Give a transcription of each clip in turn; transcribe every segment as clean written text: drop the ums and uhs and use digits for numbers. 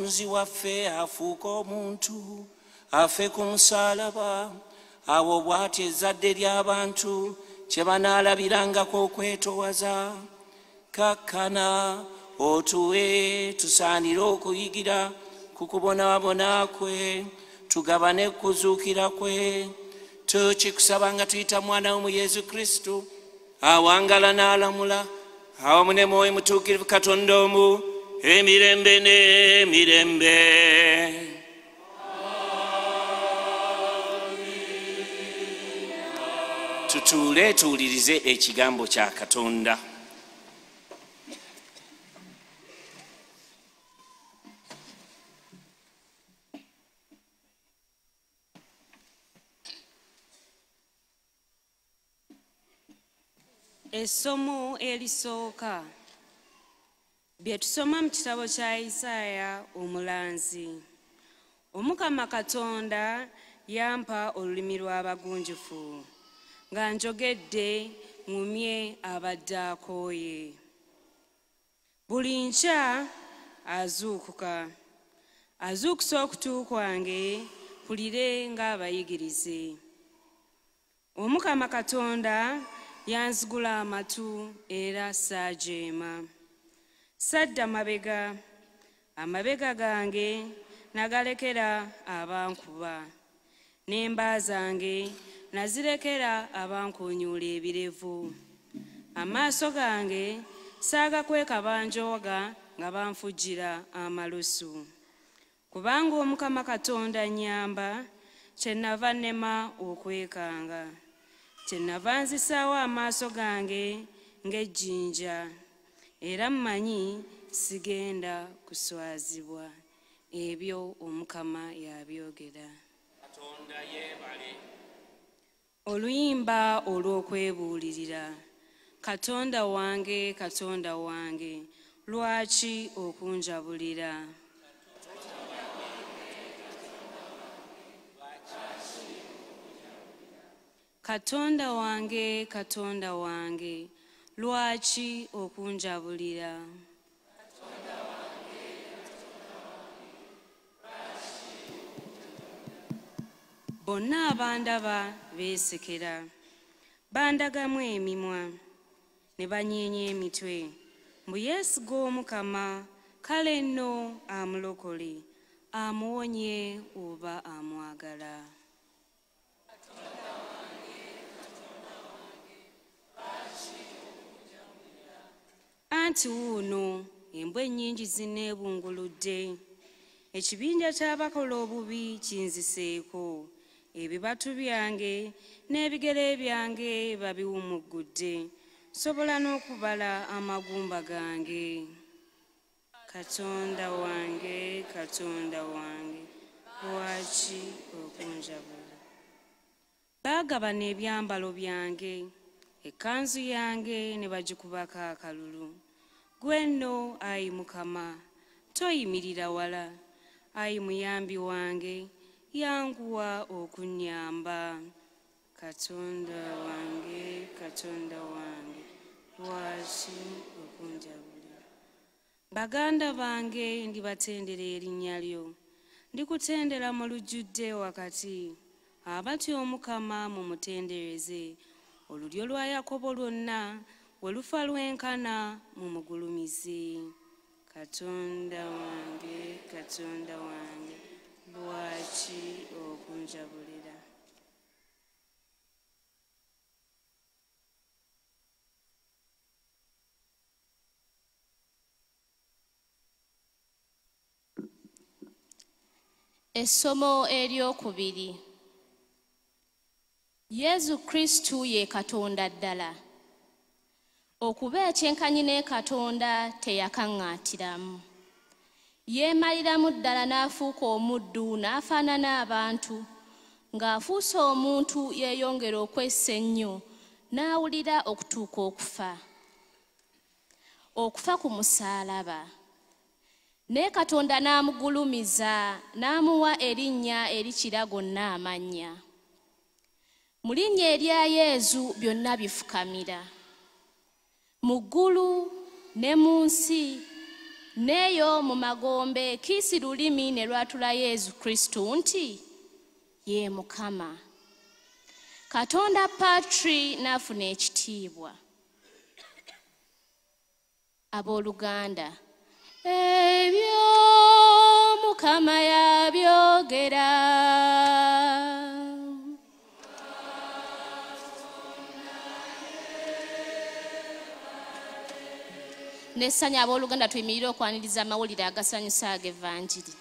Omutonzi waffe afuuka omuntu afe ku musaalaba, awo bw'atyo ezzadde ly'abantu kye banaalabirangako okwetowaza. Kakkana otuwe tusaanire okuyigira ku kubonaabona kwe, tugabane kuzuukira kwe. Tukikusaba nga tuyita mwana wo mu Yesu Kristo, awangala n'alamula awamu ne Mwoyo Mutuukirivu Katonda omu emirembe n'emirembe. Tutuule tuwulirize ekigambo kya Katonda. Essomo erisooka bye tusoma mu kitabo kya Isaaya omulanzi. Omukama Katonda yampa olulimi lw'abagunjufu, nga njogedde ŋŋumye abadde akooye. Buli nkya azuukuka, azuukusa okutu kwange mpulire ng'abayigirize. Omukama Katonda yanzigula amatu era saajeema. Sadda mabega, amabega gange nagalekera abankuba, n'emba zange nazirekera abankuunyuula ebirevu. Amaaso gange saagakweka banjooga nga banfujjira amalusu. Kubanga Omukama Katonda nnyamba, kyennava nnema okwekanga. Kyennava nzisaawo amaaso gange ng'ejjinja, era mmanyi sigenda kuswazibwa. Ebyo Omukama yabyogera. Katonda yeebale. Oluyimba olw'okwebuulirira. Katonda wange, Katonda wange, lwaki okunjabulira? Katonda wange, Katonda wange, lwaki okunjabulira? Bonna abandaba beesekera, bandagamu emimwa ne banyeenya emitwe, mbu yeesiga Omukama, kale nno amulokole, amuwonye oba amwagala. Anti wuuno embwa ennyingi zinneebunguludde, ekibinja ky'abakola obubi kinziseeko, ebibatu byange n'ebigere byange babiwumuggudde, nsobola n'okubala amagumba gange. Katonda wange, Katonda wange, lwaki okunjabula? Baagabana ebyambalo byange, ekkanzu yange ne bagikubako akalulu. Ggwe nno, ayi Mukama, toyimirira wala, ayi muyambi wange, yanguwa okunnyamba. Katonda wange, Katonda wange, lwaki okunjabulira? Baganda bange ndibatendera erinnya lyo, ndikutendera mu lujjudde wakati. Abatya Omukama mumutendereze, olulyo lwa Yakobo lwonna we lufa lwenkana mumugulumize. Katonda wange, Katonda wange, lwaki okunjabulira? Essomo eryokubiri. Yesu Kristu ye Katonda ddala. Okuba ekyenkanyi ne Katonda teyakaŋŋaatiramu. Yeemaliramu ddala n'afuuka omuddu n'afaanana abantu. Ng'afuuse omuntu yeeyongera okwessa ennyo n'awulira okutuuka okufa. Okufa ku musaalaba. Naye Katonda n'amugulumiza n'amuwa erinnya erikira gonna amannya. Mu linnya erya Yesu byonna bifukamira. Mu ggulu ne mu nsi N'eyo mu magombe kiisi lulimi ne lwatula Yesu Kristo nti ye Mukama. Katonda Patri n'afuna ekitiibwa. Abooluganda, ebyo Mukama yabyogera. N'essanyu abooluganda tuyimirire okwaniriza amawulire agasanyusa ag'Evanjiri.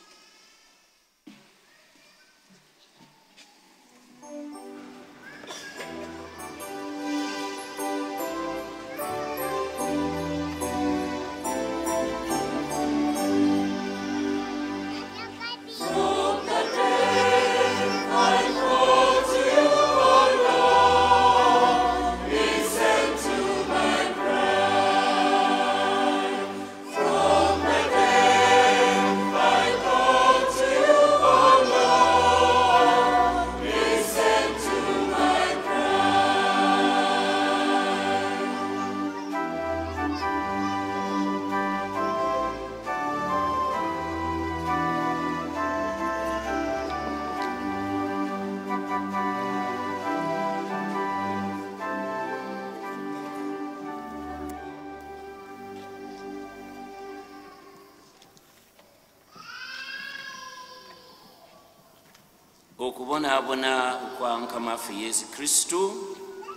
Okubonaabona kwa Mukama waffe Yesu Kristo,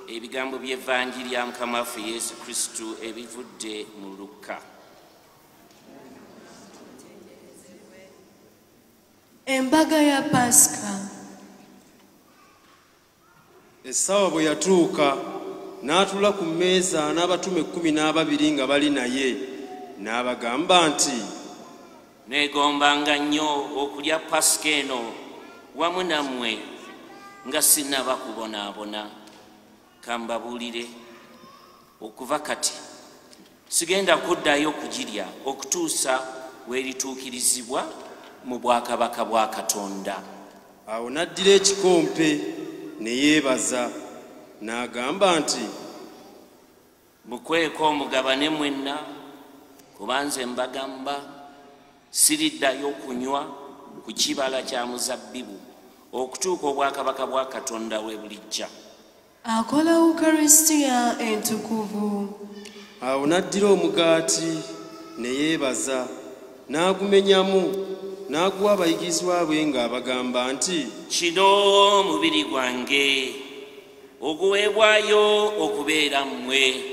ebigambo by'Evanjiri ya Mukama waffe Yesu Kristo ebivudde mu Lukka. Embaga ya Pasika. Essaawa bwe yatuuka n'atuula ku mmeeza n'abatume 12 nga bali naye, n'abagamba nti, neegombanga nnyo okulya Pasika eno wamu nammwe nga sinnaba kubonaabona. Kambabuulire, okuva kati sigenda kuddayo kugirya okutuusa weerituukirizibwa mu bwakabaka bwa Katonda. Awo n'addira ekikompe ne yeebaza n'agamba nti, mukweko omugabane mwenna, kubanze mbagamba siriddayo kunywa ku kibala kya muzabbibu okutuuka obwakabaka bwa Katonda we bulijja. Akola Ukaristia entukuvu. Awo n'addira omugaati ne yeebaza n'agumenyamu n'aguwa abayigirizwa be ng'abagamba nti, kino mubiri gwange oguweebwayo okubeera mmwe,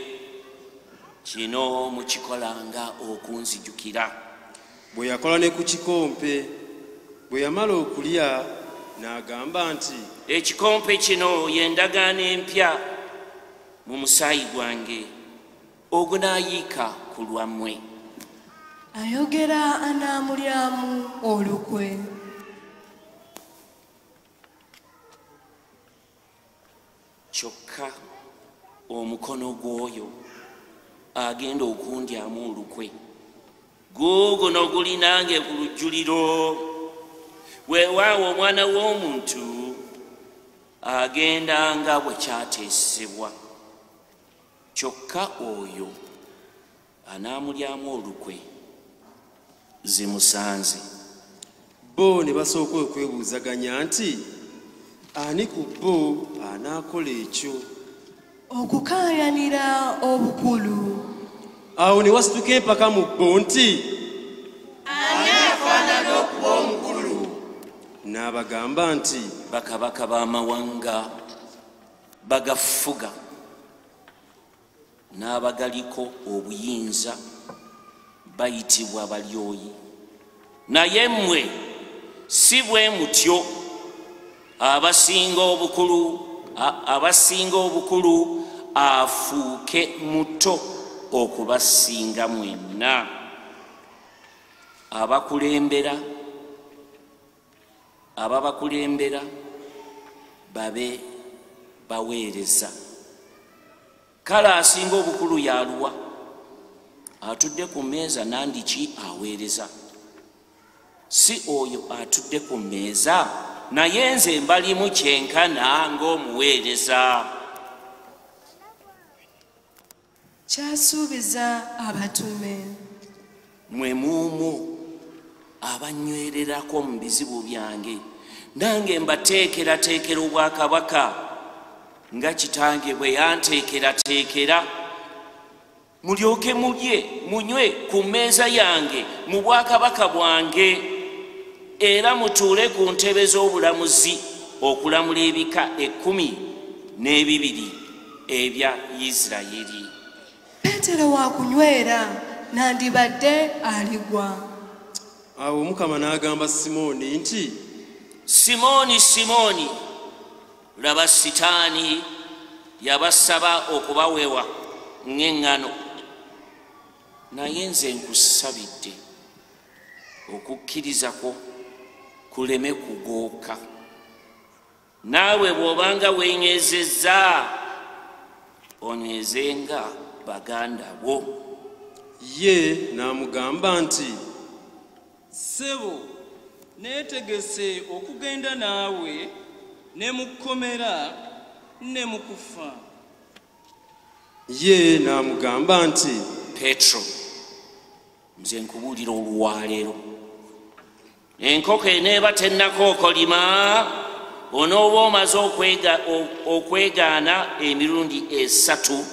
kino mukikolanga okunzijukira. Bwe yakola ne ku kikompe, bwe yamala okulya n'agamba nti, ekikompe kino y'endagaano empya mu musaayi gwange ogunaayiika ku lwammwe. Ayogera anaamulyamu olukwe. Kyokka omukono gw'oyo agenda okundyamu olukwe guuguno guli nange ku lujjuliro. Weewaawo omwana w'omuntu agenda nga bwe kyateesebwa, kyokka oyo anaamulyamu olukwe zimusanze. Bo ne basooka okwebuuzaganya nti, ani ku bo anaakola ekyo? Okukaayanira obukulu. Awo ne wasituka empaka mu bo nti, ani afaanana okuba omukulu? N'abagamba nti, bakabaka b'amawanga bagafuga, n'abagaliko obuyinza bayitibwa balyoyi. Naye mmwe si bwe mutyo. Abasinga obukulu afuuke muto okubasinga mwenna. Ababakulembera babe baweereza. Kale asinga obukulu y'aluwa? Atudde ku mmeeza nandiki aweereza? Si oyo atudde ku mmeeza, naye nze mbalimu kyenkana ng'omuweereza. Kyasuubiza abatume. Mwe muumwo abanywererako mu bizibu byange, nange mbateekerateekera obwakabaka nga kitange bwe yanteekerateekera. Mulyoke mulye munywe ku mmeeza yange mu bwakabaka bwange, era mutuule ku ntebe z'obulamuzi okulamula ebika 12 ebya Isirayiri. Peetero wakunywera nandibadde aligwa. Awo Omukama n'agamba Simooni nti, Simooni, Simooni, laba Sitaani yabasaba okubawewa ng'eŋŋano, naye nze nkusabidde okukkiriza kwo kuleme kugooka. Naawe bw'obanga weenywezezza, onywezenga baganda bo. Ye n'amugamba nti, Ssebo, neetegese okugenda naawe ne mu kkomera ne mu kufa. Ye n'amugamba nti, Petro, nze nkubuulira olwaleero, enkoko eneeba tennakookolima, onooba omaze okwegaana emirundi 3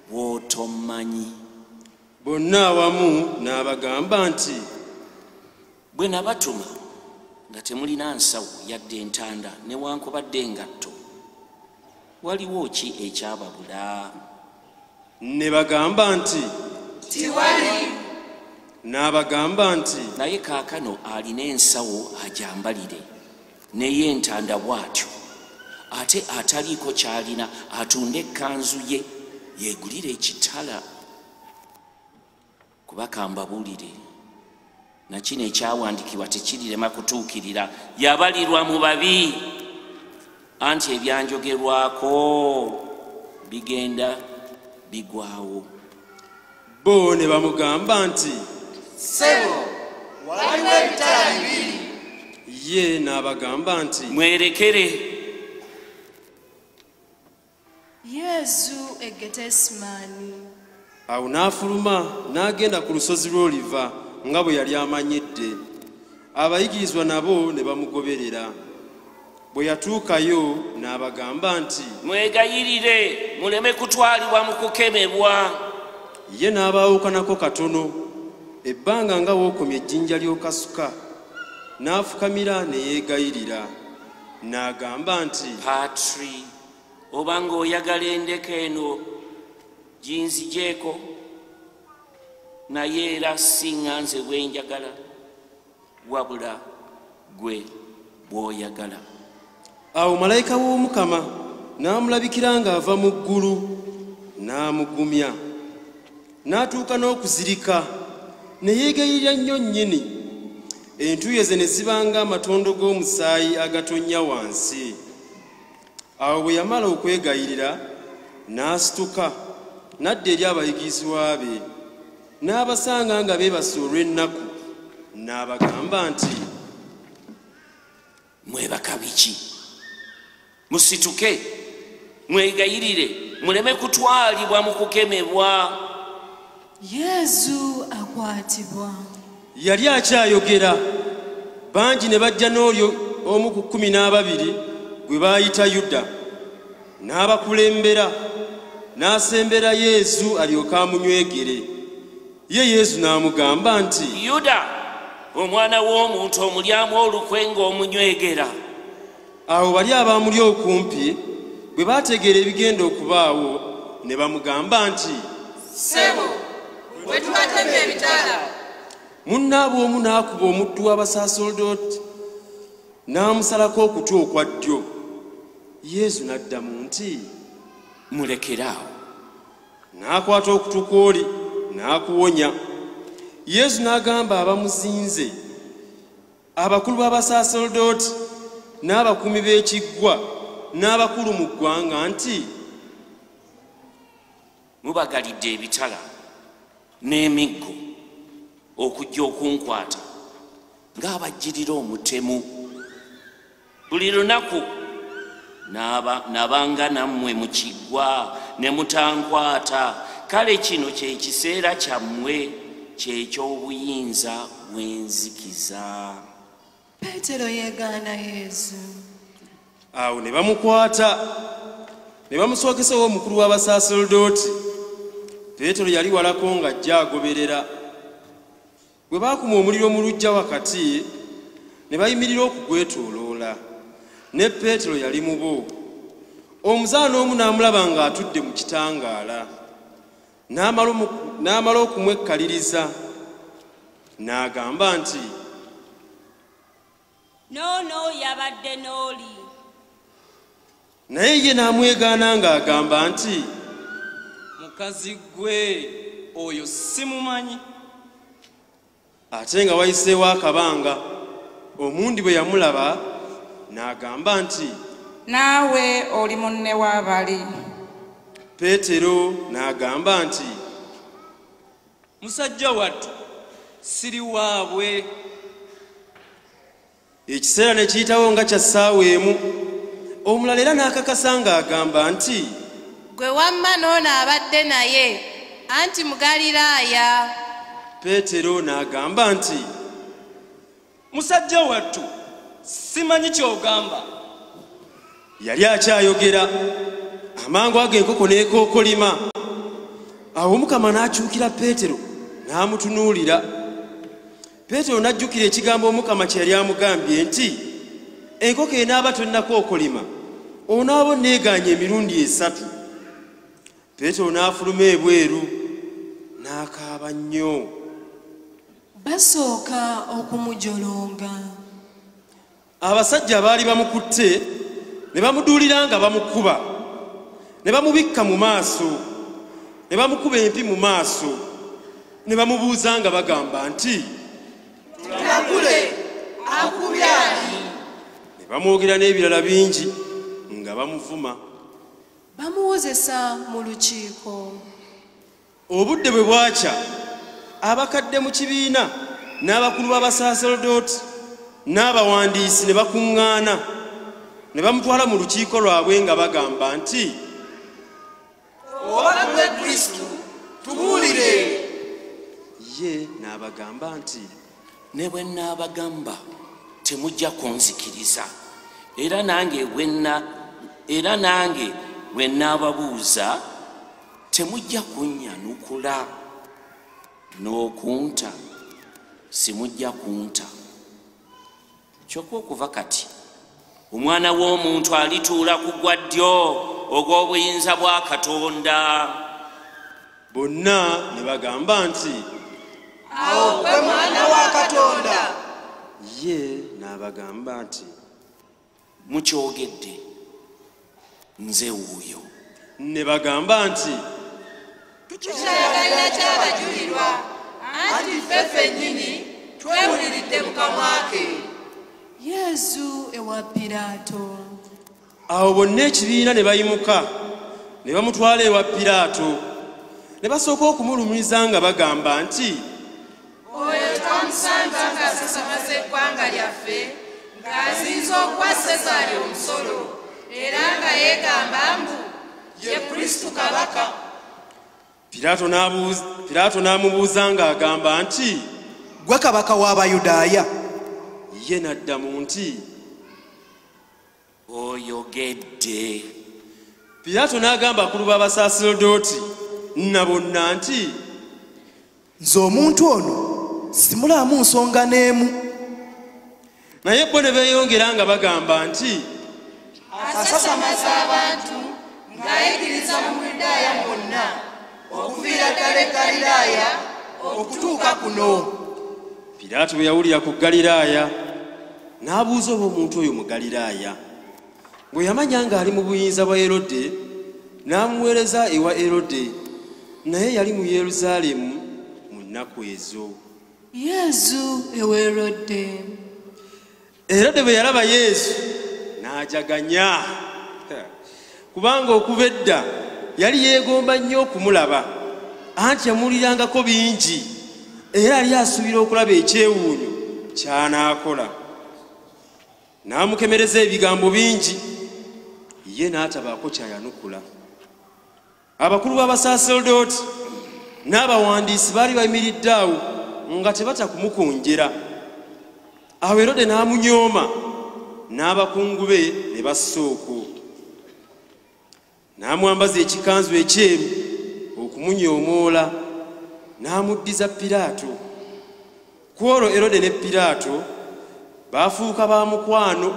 bw'otomanyi. Bonna awamu n'abagamba nti, Bwe nabatuma nga temulina nsawo yadde entanda newankubadde engatto, waliwo ki ekyababula? Ne bagamba nti, Tiwali. N'abagamba nti, Naye kaakano alina ensawo agyambalire, n'ey'entanda bw'atyo, ate ataliiko ky'alina atunde ekkanzu ye yeegulire ekitala. Kuba kambabuulire, na kino ekyawandiikibwa tekirirema kutuukirira, yabalirwa mu babi. Anti ebyanjogerwako bigenda bigwawo. Bo ne bamugamba nti, Ssebo, waliwo ebitala 2. Ye n'abagamba nti, Mwerekere. Yesu e Getesimaani. Awo n'afuluma n'agenda ku lusozi lw'Oliva nga bwe yali amanyidde. Abayigirizwa nabo ne bamugoberera. Bwe yatuukayo n'abagamba nti, Mwegayirire muleme kutwalibwa mu kukemebwa. Ye n'abaawukanako katono, ebbanga nga w'okomya ejjinja ly'okasuka, n'afukamira ne yeegayirira. N'agamba nti, Patri, obanga oyagala endeka eno ginzigyeko, naye era singa nze bwe njagala, wabula gwe bw'oyagala. Awo malayika w'Omukama n'amulabikira ng'ava mu ggulu, n'amugumya. N'atuuka n'okuzirika, ne yeegayirira nnyo nnyini. Entuuyo ze ne ziba ng'amatondo g'omusaayi agatonnya wansi. Awo bwe yamala okwegayirira, n'asituka, n'adda eri abayigirizwa be, n'abasanga nga beebase olw'ennaku, n'abagamba nti, Mwebaka biki? Musituke, mwegayirire, muleme kutwalibwa mu kukemebwa. Yesu akwatibwa. Yali akyayogera, bangi ne bajja n'olyo omu ku 12 gwe baayita Yuda, n'abakulembera, n'asembera Yesu alyoke amunywegere. Ye Yesu n'amugamba nti, Yuda, omwana w'omuntu omulyamu olukwe ng'omunywegera. Awo bali abaamuli okumpi bwe baategeera ebigenda okubaawo, ne bamugamba nti, Ssebo, bwe tubatema ebitala. Munnaabwe omu n'akuba omuddu w'abasaaserdooti, n'amusalako okutu okwa ddyo. Yesu n'addamu nti, Mulekere awo. N'akwata okutu kw'oli n'akuwonya. Yesu n'agamba abamuzinze, abakulu b'abasaaserdooti n'abakuumi b'ekiggwa n'abakulu mu ggwanga nti, Mubagalidde ebitala n'emiggo okujja okunkwata ng'abajjirira omutemu. Buli lunaku nabanga nammwe mu kiggwa ne mutankwata. Kale kino kye kiseera kyammwe Kyeky'obuyinza bw'enzikiza. Peetero yeegaana Yezu. Awo ne bamukwata ne bamusookesa ow'omukulu w'abasaaserodooti. Peetero yali walako ng'ajja agoberera. Bwe baakuma omuliro mu luggya wakati, ne bayimirira okugwetooloola, ne Peetero yali mu bo. Omuzaana omu n'amulaba ng'atudde mu kitangaala, n'amala okumwekkaliriza, n'agamba nti, N'ono yabadde n'oli. Naye ye n'amwegaana ng'agamba nti, Mukazi ggwe, oyo simumanyi. Ate nga wayiseewo akabanga, omundi bwe yamulaba n'agamba nti, Naawe oli munne w'abali. Peetero n'agamba nti, Musajja wattu, siri waabwe. Ekiseera ne kiyitawo nga kya ssaawa emu, omulala era n'akakasa ng'agamba nti, Gwe wamma n'ono abadde naye, anti Mugaliraaya. Peetero n'agamba nti, Musajja wattu, simanyi ky'ogamba. Yali akyayogera, amangu ago enkoko n'ekookolima. Awo Omukama n'akyukira Peetero n'amutunuulira. Peetero n'ajjukira ekigambo Omukama kye yali amugambye nti, Enkoko enaaba tonnakookolima, onaaba onneegaanye emirundi 3. Peetero n'afuluma ebweru n'akaaba nnyo. Basooka okumujolonga. Abasajja abaali bamukutte ne bamuduulira nga bamukuba, ne bamubikka mu maaso, ne bamukuba empi mu maaso, ne bamubuuza nga bagamba nti, Tulagule, akubye ani? Ne bamwogera n'ebirala bingi nga bamuvuma. Bamuwozesa mu lukiiko. Obudde bwe bwakya, abakadde mu kibiina n'abakulu b'abasaaserodooti n'abawandiisi ne bakuŋŋaana, ne bamutwala mu lukiiko lwabwe nga bagamba nti, Oba ggwe Kristo, tubuulire. Ye n'abagamba nti, Ne bwe nnaabagamba temujja kunzikiriza, era nange bwe nnaababuuza temujja kunnyanukula, n'okunta simujja kunta. Kyokka okuva kati Omwana w'omuntu alituula ku gwa ddyo ogw'obuyinza bwa Katonda. Bonna ne bagamba nti, Awo ggwe Mwana wa Katonda? Ye n'abagamba nti, Mukyogedde, nze wuuyo. Ne bagamba nti, Tukyayagalira ki abajulirwa? Anti ffe ffennyini twewuliridde mu kamwa ke. Yezu ewa Piraato. Awo bonna ekibiina ne bayimuka ne bamutwala ewa Piraato, ne basooka okumulumiriza nga bagamba nti, Oyo twamusanga ng'asasamaza eggwanga lyaffe, ng'aziyiza okuwa Sezaali omusolo, era nga yeegamba mbu ye Kristo kabaka. Piraato n'amubuuza ng'agamba nti, Ggwe kabaka w'Abayudaaya? Ye n'addamu nti, Oyogedde. Piraato n'agamba abakulu b'abasaaserodooti na bonna nti, Nze omuntu ono simulaamu nsonga n'emu. Naye bo ne beeyongera nga bagamba nti, Asasamaza abantu ng'ayigiriza mu Buyudaaya mwonna, okuviira ddala e Ggaliraaya okutuuka kuno. Piraato bwe yawulira ku Ggaliraaya, n'abuuza oba omuntu oyo Mugaliraaya. Bwe yamanya ng'ali mu buyinza bwa Erode, n'amuweereza ewa Erode, naye yali mu Yerusaalemu mu nnaku ezo. Yezu ewa Erode. Erode bwe yalaba Yesu n'ajaganya, kubanga okuva edda yali yeegomba nnyo okumulaba, anti yamuwulirangako bingi, era yali asuubira okulaba ekyewuunyo ky'anaakola. N'amukemereza ebigambo bingi, ye n'atabaako ky'ayanukula. Abakulu b'abasaaserodooti N'abawandiisi baali bayimiridde awo nga tebatya kumukunjera. Awo Erode n'amunyooma, n'abakungu be ne bassa okwo. N'amwambaza ekikanzu ekyeru okumunyoomoola, n'amuddiza Piraato. Ku olwo Erode ne Piraato baafuuka ba mukwano,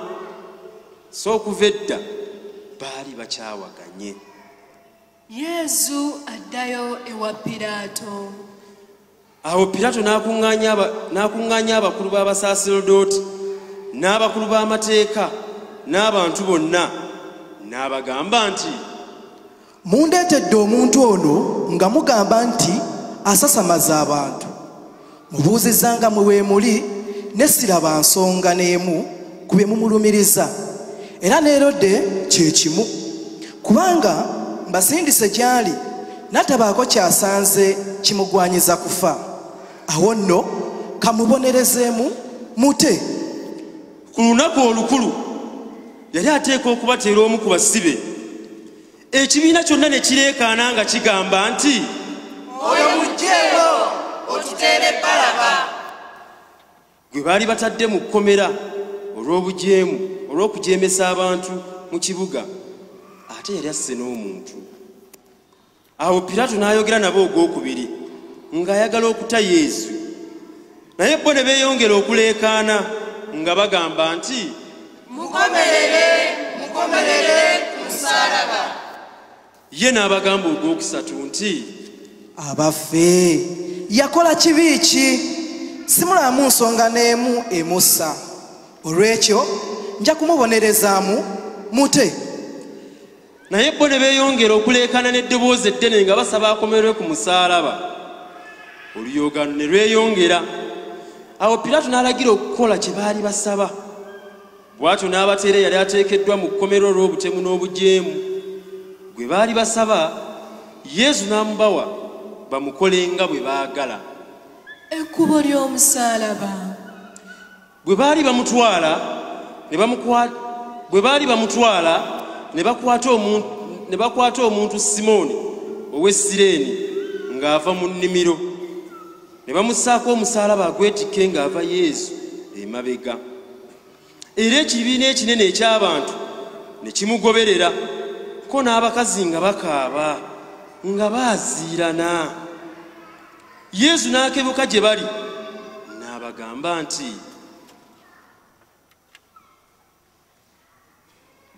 so okuva edda baali bakyawaganye. Yezu addayo ewa Piraato. Awo Piraato n'akuŋŋaanya abakulu b'abasaserdooti n'abakulu b'amateeka n'abantu bonna, n'abagamba nti, Mundeetedde omuntu ono nga mugamba nti asasamaza abantu. Mubuuzizza mwe weemuli ne siraba nsonga n'emu ku bye mumulumiriza. Era ne Erode kye kimu, kubanga mbasindise gy'ali n'atabaako ky'asanze kimugwanyiza kufa. Awo nno kamubonerezeemu mute. Ku lunaku olukulu yali ateeka okubateera omu ku basibe. Ekibiina kyonna ne kireekaana nga kigamba nti, Oyo muggyeeyo otuteere Balaba. Gwe baali batadde mu kkomera olw'obujeemu, olw'okujeemesa abantu mu kibuga, ate yali asse n'omuntu. Awo Piraato n'ayogera nabo ogwokubiri ng'ayagala okuta Yesu. Naye bo ne beeyongera okuleekaana nga bagamba nti, Mukomerere, mukomerere ku musaalaba. Ye n'abagamba ogwokusatu nti, Abaffe, yakola kibi ki? Simulamu nsonga n'emu emussa. Olw'ekyo nja kumubonerezaamu mute. Naye bo ne beeyongera okuleekaana n'eddoboozi eddene nga basaba akomererwe ku musaalaba. Oluyoogaano ne lweyongera. Awo Piraato n'alagira okukola kye baali basaba. Bw'atyo n'abateera eyali ateekeddwa mu kkomera olw'obutemu n'obujeemu gwe baali basaba, Yesu n'amubawa bamukole nga bwe baagala. Ekkubo ly'omusaalaba. Bwe baali bamutwala ne bwe baali bamutwala ne bakwata omuntu Simooni ow'e Sireeni ng'ava mu nnimiro, ne bamussaako omusaalaba agwetikke ng'ava Yesu emabega. Era ekibiina ekinene eky'abantu ne kimugoberera, ko n'abakazi nga bakaaba nga baaziirana. Yesu n'akebuka gye bali n'abagamba nti,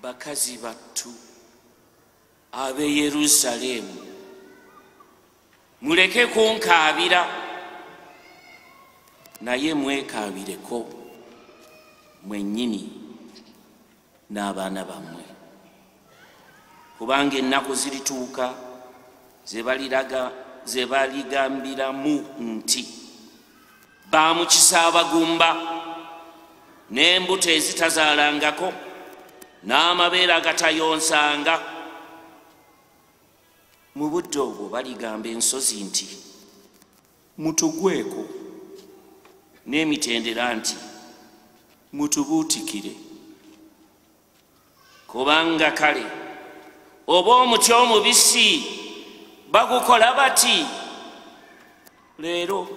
Bakazi battu ab'e Yerusaalemu, muleke kunkaabira, naye mwekaabireko mwennyini n'abaana bammwe. Kubanga ennaku zirituuka ze baligambiramu nti, Baamukisa abagumba n'embuto ezitazaalangako n'amabeere agatayonsanga. Mu budde obwo baligamba ensozi nti, Mutugweko, n'emitendera nti, Mutubuutikire. Kubanga kale oba omuti omubisi bagukola bati, leero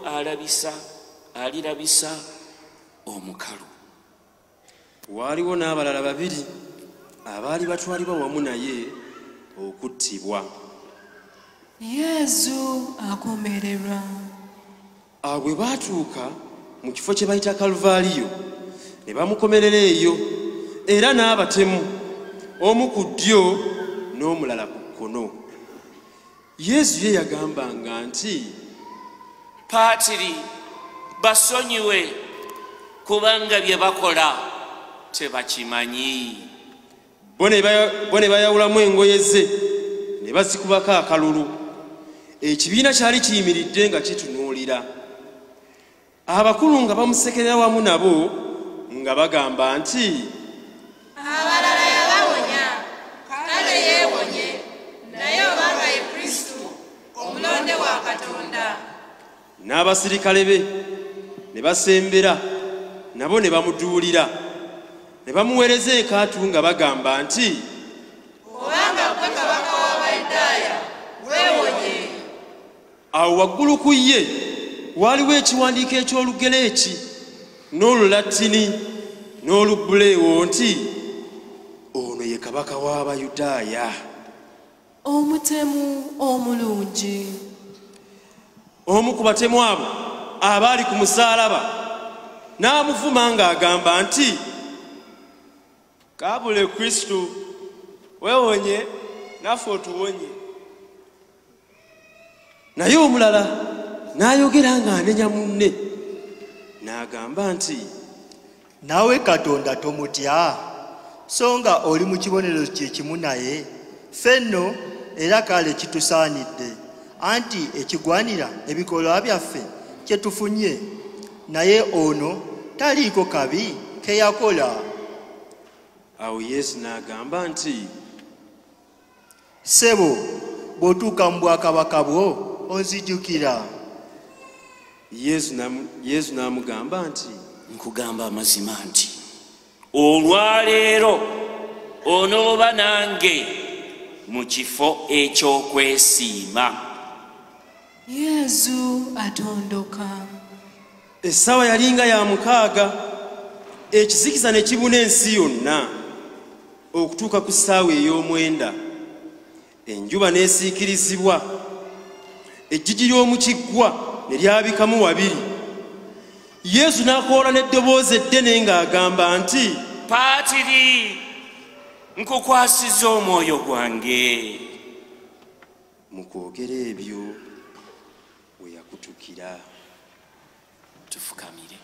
alirabisa omukalu. Waaliwo n'abalala babiri abaali batwalibwa wamu naye okuttibwa. Yesu akomererwa. Awo bwe baatuuka mu kifo kye bayita Kaluvaaliyo, ne bamukomerera eyo, era n'abatemu, omu ku ddyo n'omulala ku kkono. Yesu ye yagambanga nti, Paatiri, basonyiwe, kubanga bye bakola tebakimanyi. Bo ne bayawulamu engoye ze ne bazikubako akalulu. Ekibiina kyali kiyimiridde nga kitunuulira. Abakulu nga bamusekerera wamu nabo nga bagamba nti, Abalala yabawonya, kale yeewonye, naye obanga ye Kristo omulonde wa Katonda. N'abasirikale be ne basembera nabo ne bamuduulira, ne bamuweereza enkaatu nga bagamba nti, Obanga ggwe kabaka w'Abayudaaya, weewonye. Awo waggulu ku ye waaliwo ekiwandiiko eky'Olugereeki n'Olulatini n'Olubuleewo nti, ono ye kabaka w'Abayudaaya. Omutemu omulungi. Omu ku batemu abo abaali ku musaalaba n'amuvuma ng'agamba nti, Kaabule Kristo, weewonye naffe otuwonye. Naye omulala n'ayogera ng'anenya munne n'agamba nti, naawe Katonda tomutya, so nga oli mu kibonerezo kye kimu naye. Ffe nno era kale kitusaanidde, anti ekigwanira ebikolwa byaffe kye tufunye, naye ono taliiko kabi ke yakola. Awo Yesu n'agamba nti, Ssebo, bw'otuuka mu bwakabaka bwo onzijukira. Yesu n'amugamba nti, nkugamba amazima nti olwaleero onooba nange mu kifo eky'okwesiima. Yesu atondoka. Essaawa yalinga ya 6, ekizikiza ne kibuna ensi yonna okutuuka ku ssaawa ey'omwenda. Enjuba n'esiikirizibwa, ejjigi ly'omu kiggwa ne lyabikamu wabiri. Yesu n'akoola n'eddoboozi eddene ng'agamba nti, Paatiri, nkukwasiza omwoyo gwange. Mu kwogera ebyo we yakutukira. Tufukamire.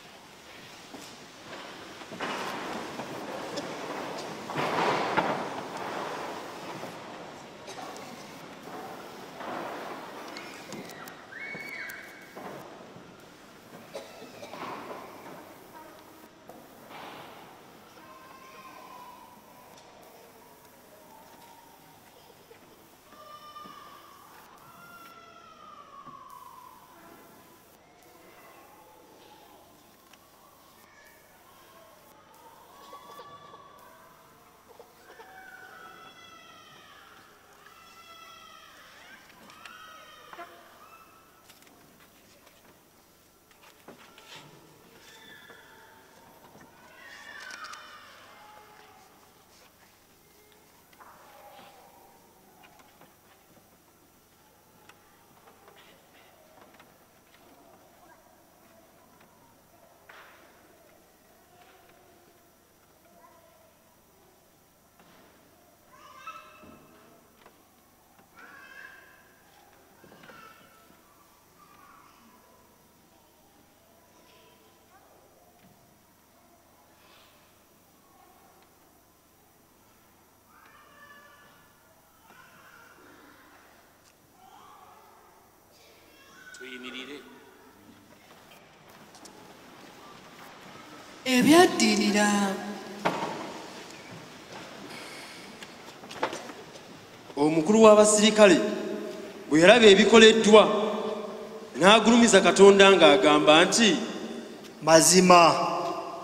Tuyimirire. Ebyaddirira. Omukulu w'abasirikale bwe yalaba ebikoleddwa n'agulumiza Katonda ng'agamba nti, mazima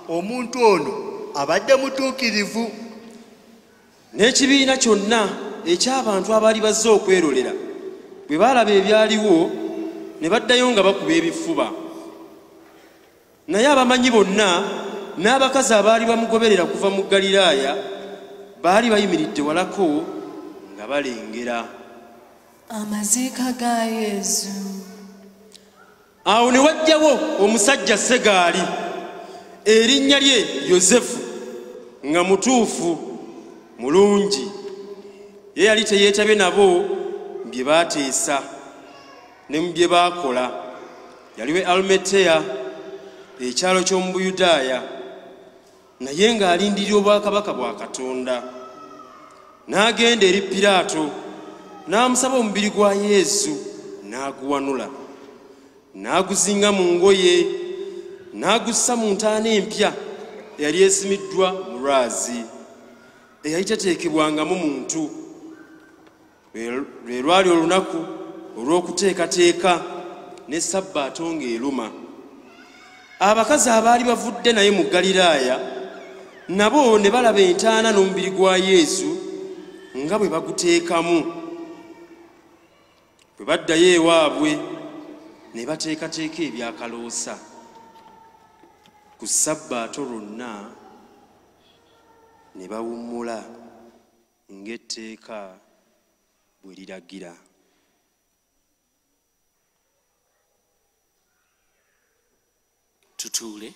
omuntu ono abadde mutuukirivu. N'ekibiina kyonna eky'abantu abaali bazze okwerolera bwe baalaba ebyaliwo ne baddayo nga bakuba ebifuba. Naye abamanyi bonna n'abakazi abaali bamugoberera kuva mu Ggaliraaya baali bayimiridde walako nga balengera. Amaziika ga Yesu. Awo ne wajjawo omusajja Segaali, erinnya lye Yosefu, nga mutuufu mulungi. Ye yali teyeetabye nabo mu bye baateesa ne mu bye baakola. Yali we Alumeteya, ekyalo ky'omu Buyudaaya, naye ng'alindirira obwakabaka bwa Katonda. N'agenda eri Piraato n'amusaba omubiri gwa Yesu, n'aguwanula, n'aguzinga mu ngoye, n'agussa mu ntaana empya eyali esimiddwa mu lwazi, eyali teteekebwangamu muntu. Lwe lwali olunaku olw'okuteekateeka ne Sabbaato ng'eruma. Abakazi abaali bavudde naye mu Ggaliraaya nabo ne balaba entaana n'omubiri gwa Yesu nga bwe baguteekamu. Bwe baddayo ewaabwe Ne bateekateeka ebyakaloosa. Ku Sabbaato lwonna ne bawummula ng'etteeka bwe liragira. Tutuule.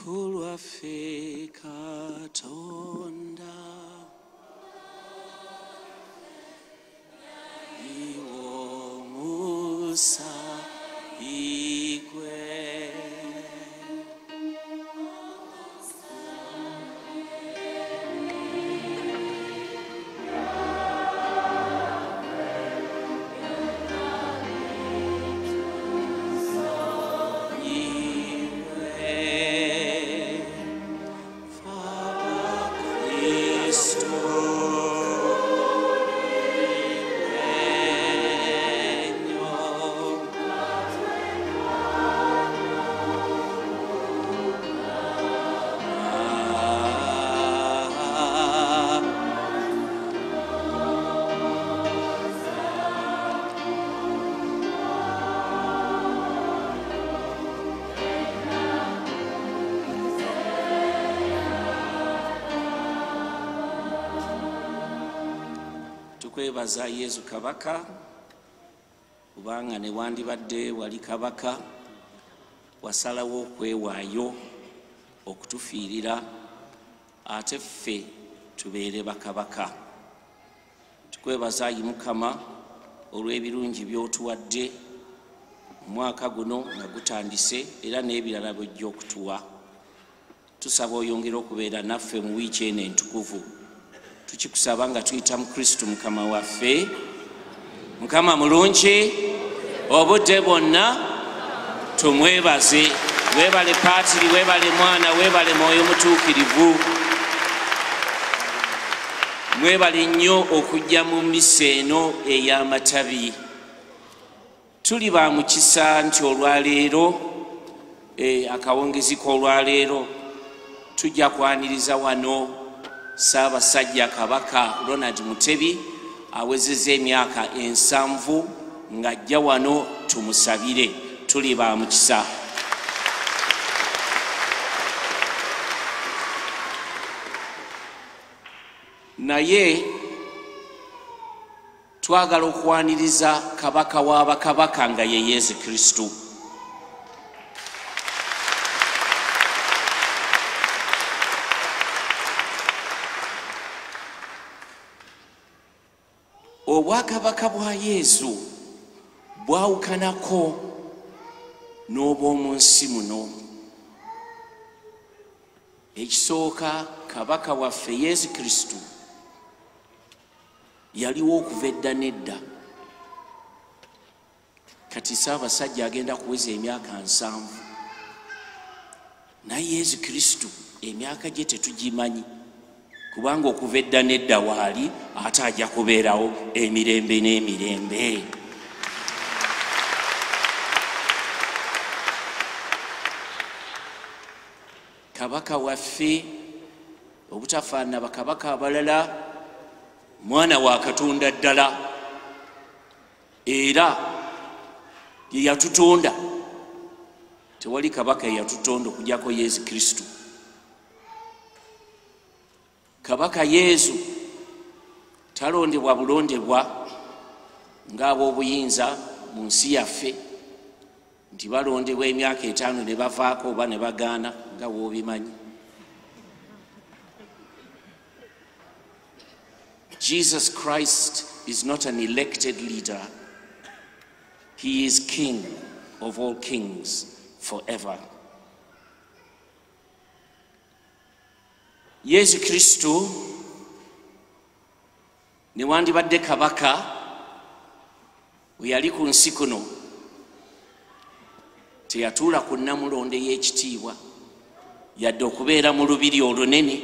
Ku lwaffe Katonda iwomusa igwe Tukwebaza Yezu Kabaka, kubanga ne wandibadde wali kabaka wasalawo okwewaayo okutufiirira ate ffe tubeere bakabaka. Tukwebaza ayi Mukama olw'ebirungi by'otuwadde omwaka guno nga gutandise era n'ebirala by'ojja okutuwa. Tusaba oyongere okubeera naffe mu wiiki eno entukuvu. Tukikusaba nga tuyita mu Kristo Mukama waffe. Mukama mulungi obudde bwonna, tumwebaze. Weebale Paatiri, weebale Mwana, weebale Mwoyo Mutuukirivu. Mwebale nnyo okujja mu mmisa eno ey'amatabi. Tuli ba mukisa nti olwaleero, akawungezi k'olwaleero tujja kwaniriza wano Ssaabasajja Kabaka Ronald Mutebi awezezza emyaka 70 ng'ajja wano tumusabire. Tuli ba mukisa. Naye twagala okwaniriza Kabaka w'abakabaka nga ye Yesu Kristo. Obwakabaka bwa Yesu bwawukanako n'obw'omu nsi muno. Ekisooka, Kabaka waffe Yesu Kristo yaliwo okuva edda n'edda. Kati Ssaabasajja agenda kuweza emyaka 70, naye Yesu Kristo emyaka gye tetugimanyi, kubanga okuva edda n'edda waali ate ajja kubeerawo emirembe n'emirembe. Kabaka waffe obutafaanana bakabaka abalala, mwana wa Katonda ddala, era ye yatutonda. Tewali kabaka eyatutonda okuggyako Yesu Kristo. Kabaka Yesu talondebwa bulondebwa ng'ab'obuyinza mu nsi yaffe nti balondebwa emyaka 5 ne bavaako oba ne bagaana nga bw'obimanyi. Jesus Christ is not an elected leader. He is King of all kings forever. Yesu Kristo ne wandibadde kabaka bwe yali ku nsi kuno, teyatuula ku nnamulondo ey'ekitiibwa, yadde okubeera mu lubiri olunene,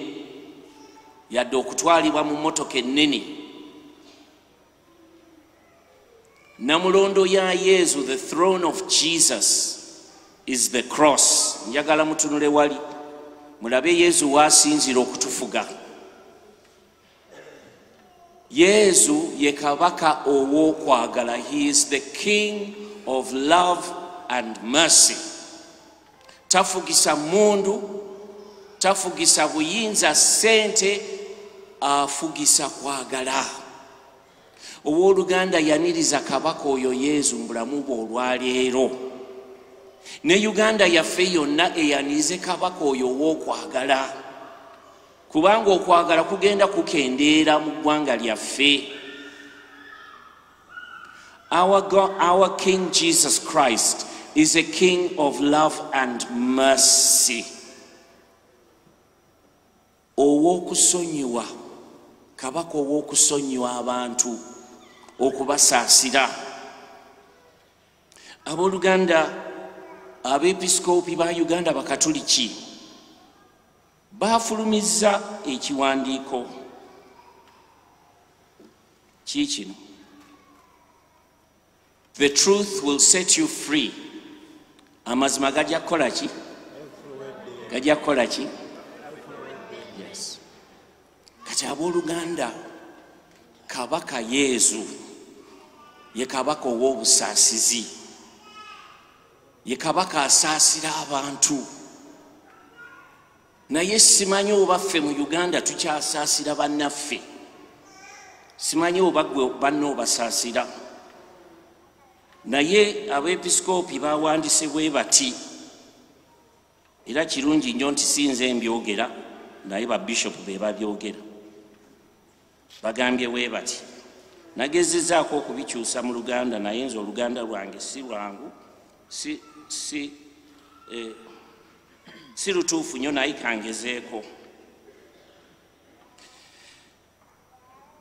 yadde okutwalibwa mu mmotoka ennene. Namulondo ya Yezu, the throne of Jesus is the cross. Njagala mutunule wali, mulabe Yezu waasinzira okutufuga. Yezu ye kabaka ow'okwagala. He is the king of love and mercy. Tafugisa mundu, tafugisa buyinza, ssente, afugisa kwagala. Owooluganda, yaniriza kabaka oyo Yezu mu bulamu bwe olwaleero. Ne Uganda yaffe yonna eyanirize kabaka oyo ow'okwagala, kubanga okwagala kugenda kukendeera mu ggwanga lyaffe. Our God, our King Jesus Christ is a king of love and mercy. Ow'okusonyiwa, kabaka ow'okusonyiwa abantu, okubasaasira. Abooluganda, abeepisikoopi ba Uganda Bakatuliki baafulumizza ekiwandiiko kiikino: "The truth will set you free." Amazima gajja kukola ki? Gajja kukola ki? Yes. Kati abooluganda, kabaka Yezu ye kabaka ow'obusaasizi, ye kabaka asaasira abantu. Naye simanyi oba ffe mu Uganda tukyasaasira bannaffe. Simanyi oba gwe banna obasaasira, naye abeepisikoopi bawandise bwe bati. Era kirungi nnyo nti sinze mbyogera, naye babishopu be babyogera. Bagambye bwe bati, nagezezaako okubikyusa mu Luganda, naye nze Oluganda lwange si lwangu, si lutuufu nnyo, naye kangezeeko.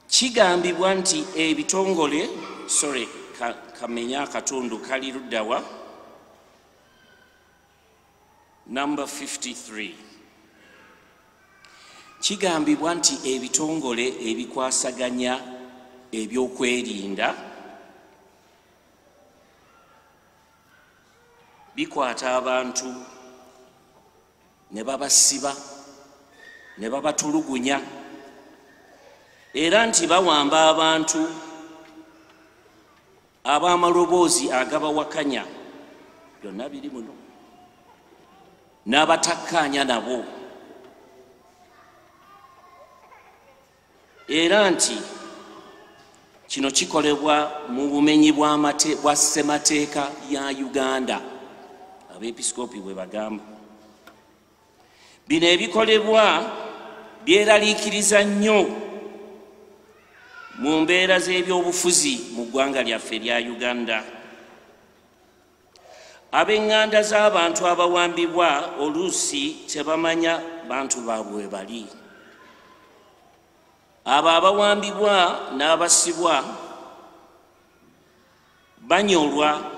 Kigambibwa nti ebitongole, sorry, kamenya akatundu kali luddawa, number 53. Kigambibwa nti ebitongole ebikwasaganya ebyokwerinda bikwata abantu ne babasiba ne babatulugunya, era nti bawamba abantu ab'amaloboozi agabawakanya, byonna biri muno, n'abatakkaanya nabo, era nti kino kikolebwa mu bumenyi bwa ssemateeka ya Uganda. Abeepisikoopi bwe bagamba. Bino ebikolebwa byeraliikiriza nnyo mu mbeera z'ebyobufuzi mu ggwanga lyaffe erya Uganda. Ab'eŋŋanda z'abantu abawambibwa oluusi tebamanya bantu baabwe we bali. Abo abawambibwa n'abasibwa banyolwa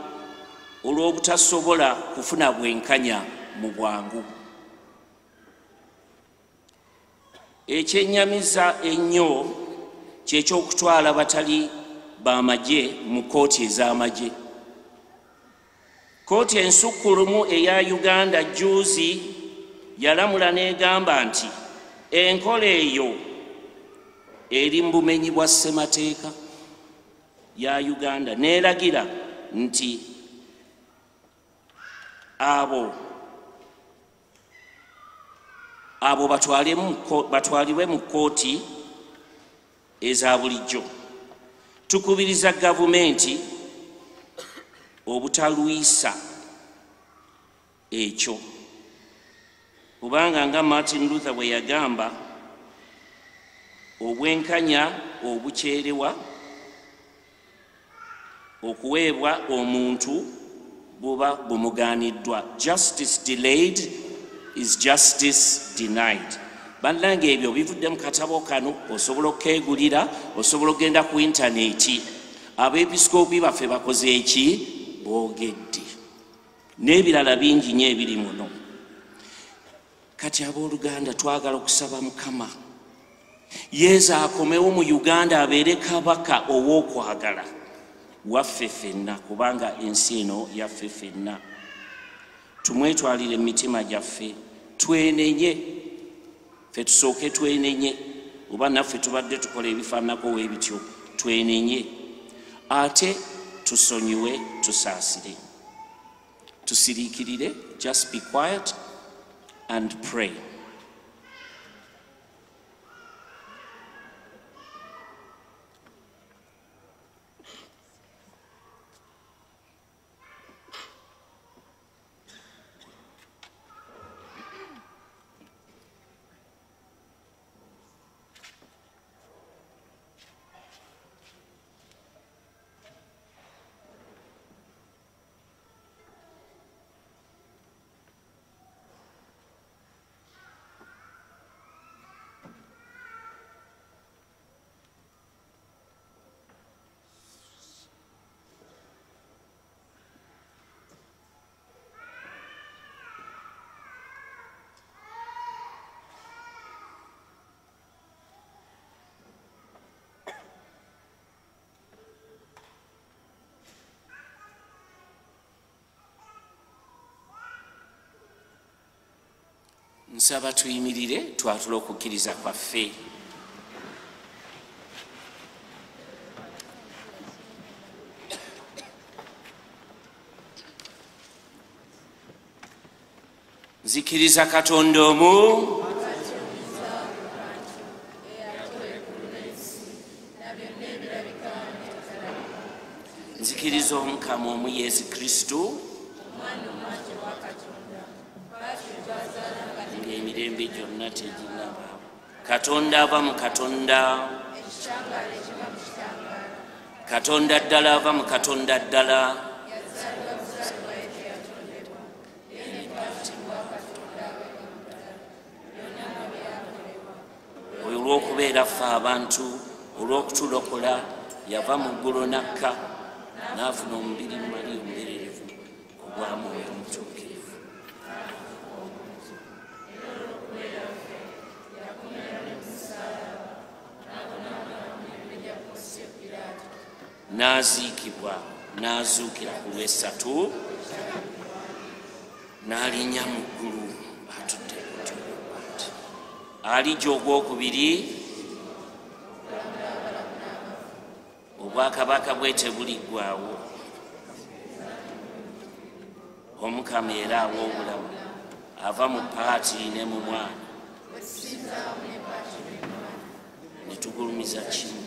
olw'obutasobola kufuna bwenkanya mu bwangu. Ekyennyamiza ennyo kyekyokutwala batali bamagye mu kkooti ez'amagye. Kkooti ensukkulumu eya Uganda jjuuzi yalamula n'egamba nti enkola eyo eri mu bumenyi bwa ssemateeka ya Uganda, n'eragira nti abo batwalibwe mu kkooti eza bulijjo. Tukubiriza gavumenti obutalwisa ekyo, kubanga nga Martin Luther bwe yagamba, obwenkanya obukyerewa okuweebwa omuntu buba bumugaaniddwa. Justice delayed is justice denied. Bannange, ebyo bivudde mu katabo kano, osobola okukeegulira, osobola okugenda ku intaneti. Abeepisikoopi baffe bakoze eki? Boogedde, n'ebirala bingi nnyo ebiri muno. Kati abooluganda, twagala okusaba Mukama Yezu akomewo mu Uganda, abeere kabaka ow'okwagala. Waffe ffenna, kubanga ensi eno yaffe ffenna. Tumwetwalire mu mitima gyaffe, twenenye, ffe tusooke twenenye, oba naffe tubadde tukola ebifaananako weebityo, twenenye, ate tusonyiwe, tusaasire, tusiriikirire. Just be quiet and pray. Nsaba tuyimirire twatule okukkiriza kwaffe. Nzikiriza Katonda omu, nzikiriza Omukama omu Yesu Kristo, ng'emirembe gyonna teginnabaawo. Katonda ava mu Katonda, Katonda ddala ava mu Katonda ddala, oyo olw'okubeera ffe abantu, olw'okutulokola, yava mu ggulu n'akka n'afuna omubiri mali omubererevu ogwa Mwoyo Omutuukirivu. N'aziikibwa, n'azuukira ku lw'essatu, n'alinnya mu ggulu atudde ku ddyo ly'Obwati. Alijja ogwokubiri, obwakabaka bwe tebuliggwaawo. Omukama era awa obulamu, ava mu Paati ne mu Mwana, ne tugulumiza kimu.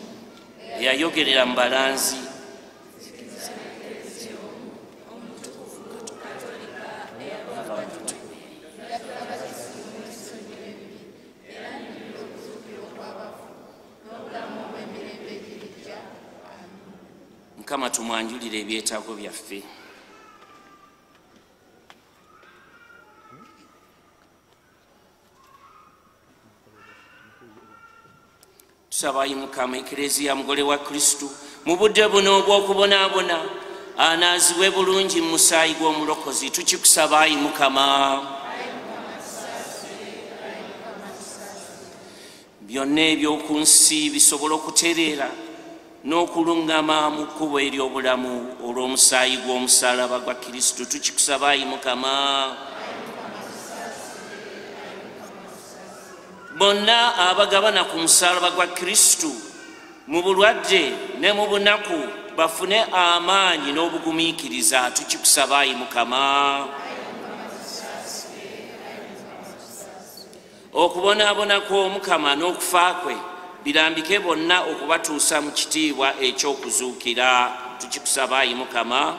Eyayogerera mu balanzi, Mukama tumwanjulire ebyetaago byaffe. Tusaba ayi Mukama Ekereziya mugole wa Kristo mu budde buno obw'okubonaabona anaazibwe bulungi mu musaayi gw'omulokozi. Tukikusaba ayi Mukama. Byonna eby'oku nsi bisobole okutereera n'okuluŋŋama mu kkubo ery'obulamu olw'omusaayi gw'omusaalaba gwa Kristo. Tukikusaba ayi Mukama. Bonna abagabana ku musaalaba gwa Kristo mu bulwadde ne mu bunaku bafune amaanyi n'obugumiikiriza. Tukikusaba ayi Mukama. Okubonaabona kw'Omukama n'okufa kwe birambike bonna okubatuusa mu kitiibwa eky'okuzuukira. Tukikusaba ayi Mukama.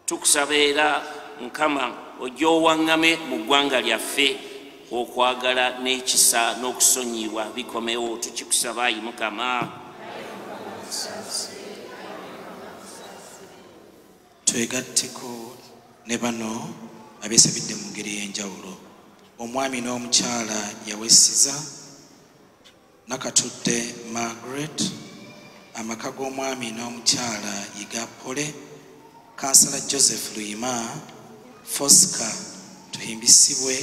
Tukusaba era Mukama ojje owaŋŋame mu ggwanga lyaffe, okwagala n'ekisa n'okusonyiwa bikomewo. Tukikusaba ayi Mukama. Twegatteko ne bano abeesabidde mu ngeri ey'enjawulo. Omwami n'omukyala Yawesiza, Nakatudde Margaret, amaka g'omwami n'omukyala Yiga Pole, Kansala Joseph Luyima, Fosca Tuhimbisibwe,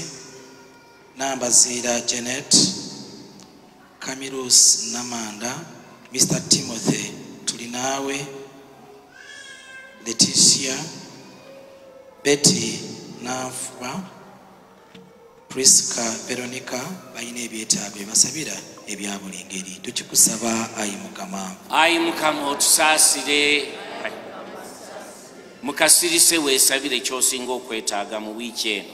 Nambaziira Janet, Camillus Namanda, Mr. Timothy Tulinawe, Leticia, Betty Nanfuba, Priska Veronica, balina ebyetaago ebasabira ebya buli ngeri. Tukikusaba ayi Mukama. Ayi Mukama otusaasire. Mukasirise weesabire ky'osinga okwetaaga mu wiiki eno.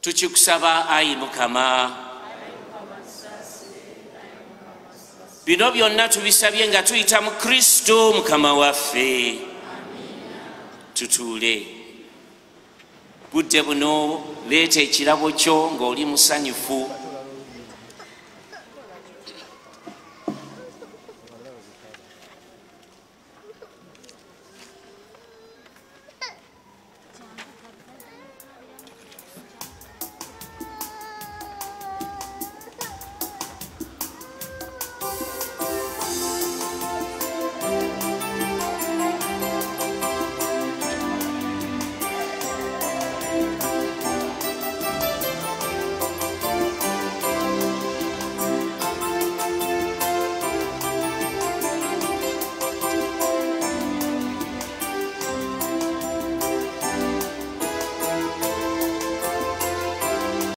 Tukikusaba ayi Mukama. Bino byonna tubisabye nga tuyita mu Kristo Mukama waffe. Tutuule. Budde buno leeta ekirabo kyo ng'oli musanyufu.